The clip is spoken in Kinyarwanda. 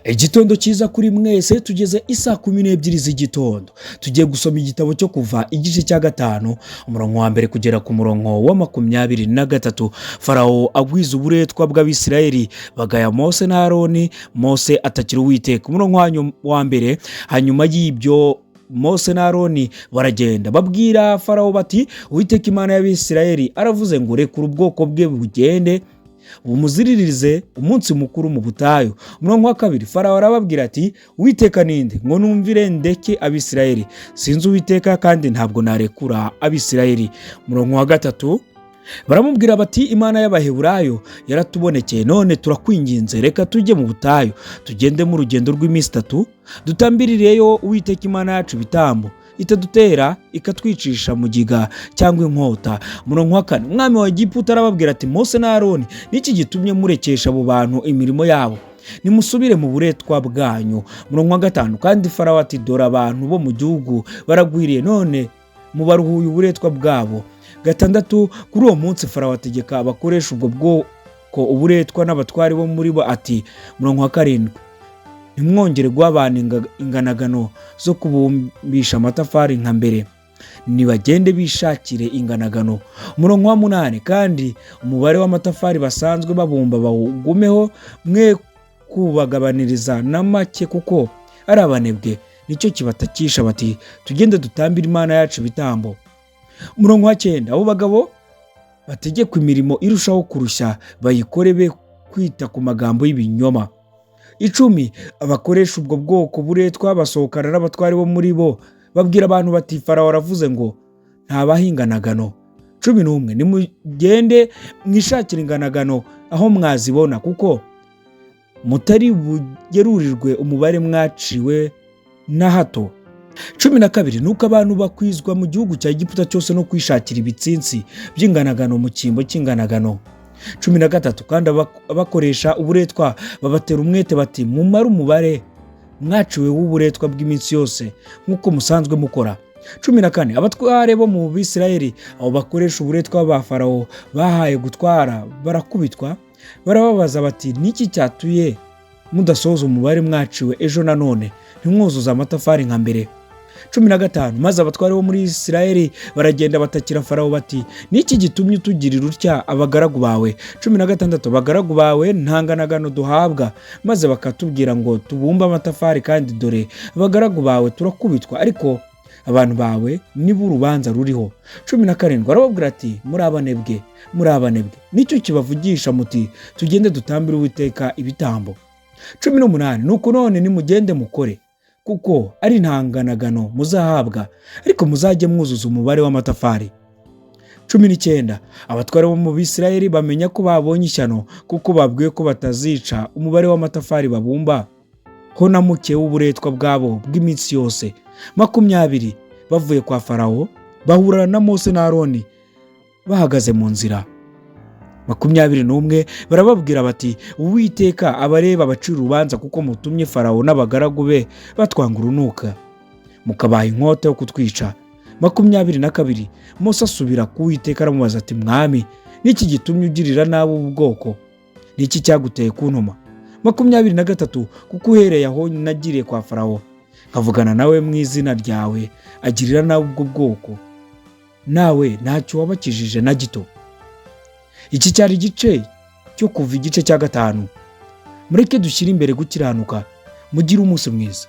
Igitondo cyiza kuri mwese. Tugeze isaa 12 z'igitondo, tugiye gusoma igitabo cyo Kuva, igice cya 5, umurongo wa 1 kugera ku murongo wa 23. Farawo agwiza uburetwa bw'Abisirayeli, bagaya Mose na Aroni, Mose atakira Uwiteka. Umurongo wa 1: hanyuma y'ibyo Mose na Aroni baragenda, babwira Farawo bati: "Uwiteka Imana y'Abisirayeli aravuze ngo: rekura ubwoko bwe bugende bumuziririze umunsi mukuru mu butayu." Umurongo wa 2: Farawo arababwira ati: "Uwiteka ninde ngo numvire ndeke Abisirayeli? Sinzi Uwiteka, kandi ntabwo narekura Abisirayeli." Umurongo wa 3: baramubwira bati: "Imana y'Abaheburayo yaratubonekeye, none turakwinginze, reka tujye mu butayu, tugende mu rugendo rw'iminsi 3, dutambirireyo Uwiteka Imana yacu ibitambo, itadutera ikatwicisha mugiga cyangwa inkota." Umurongo wa 4: umwami wa Egiputa arababwira ati: "Mose na Aroni, niki gitumye murekesha abo bantu imirimo yabo? Nimusubire mu buretwa bwanyu." Umurongo wa 5: kandi Farawo ati: "Dore abantu bo mu gihugu baragwiriye, none mubaruhuye uburetwa bwabo." 6: kuri uwo munsi Farawo ategeka abakoresha ubwo bwoko uburetwa n'abatwari bo muri bo ati, umurongo wa 7: "Ntimwongere guha abantu inganagano zo kubumbisha amatafari nka mbere, nibagende bishakire inganagano." Umurongo wa 8: kandi umubare w'amatafari basanzwe babumba bawugumeho, mwe kubagabaniriza na make, kuko ari abanebwe, nicyo kibatakisha bati: 'Tugende dutambire Imana yacu ibitambo.'" Umurongo wa 9: abo bagabo bategekwa imirimo irushaho kurushya, bayikore be kwita ku magambo y'ibinyoma. 10: abakoresha ubwo bwoko buretwa basohokana n'abatwari bo muri bo, babwira abantu bati: "Farawo aravuze ngo ntabaha inganagano." 11: nimugende mwishakire inganagano aho mwazibona, kuko mutari bugerurirwe umubare mwaciwe na hato. 12: nuko abantu bakwizwa mu gihugu cya Egiputa cyose no kwishakira ibitsinsi by'inganagano mu cyimbo cy'inganagano. 13: kandi abakoresha uburetwa babatera umwete bati: "Mumare umubare mwaciwe w'uburetwa bw'iminsi yose nk'uko musanzwe mukora." 14: abatware bo mu Bisirayeli, abo bakoresha uburetwa ba Farawo bahaye gutwara, barakubitwa. Barababaza bati: "Niki cyatuye mudasohoza umubare mwaciwe ejo nanone, ntimwuzuze amatafari nka mbere?" 15: maze abatware bo muri Isirayeli baragenda, batakira Farawo bati: "Niki gitumye utugirira utya abagaragu bawe?" 16: abagaragu bawe nta nganagano duhabwa, maze bakatubwira ngo tubumbe amatafari, kandi dore abagaragu bawe turakubitwa, ariko abantu bawe nibo urubanza ruriho. 17: arababwira ati: "Muri abanebwe, muri abanebwe, nicyo kibavugisha muti: 'Tugende dutambire Uwiteka ibitambo.'" 18: nuko none nimugende mukore, kuko ari nta nganagano muzahabwa, ariko muzajye mwuzuza umubare w'amatafari. 19: abatware bo mu Bisirayeli bamenya ko babonye ishyano, kuko babwiwe ko batazica umubare w'amatafari babumba ho na muke w'uburetwa bwabo bw'iminsi yose. 20: bavuye kwa Farawo, bahura na Mose na Aroni bahagaze mu nzira. 21: barababwira bati: "Uwiteka abareba abacira urubanza, kuko mutumye Farawo n'abagaragu be batwanga urunuka, mukabaha inkota yo kutwica." 22: Mose asubira ku Uwiteka, aramubaza ati: "Mwami, niki gitumye ugirira nabi ubu bwoko? Niki cyaguteye kuntuma?" 23: kuko uhereye aho nagiriye kwa Farawo nkavugana nawe mu izina ryawe, agirira nabi ubwo bwoko, nawe ntacyo wabakijije na gito. Iki cyari igice cyo Kuva, igice cya 5. Mureke dushyire imbere gukiranuka. Mugire umunsi mwiza.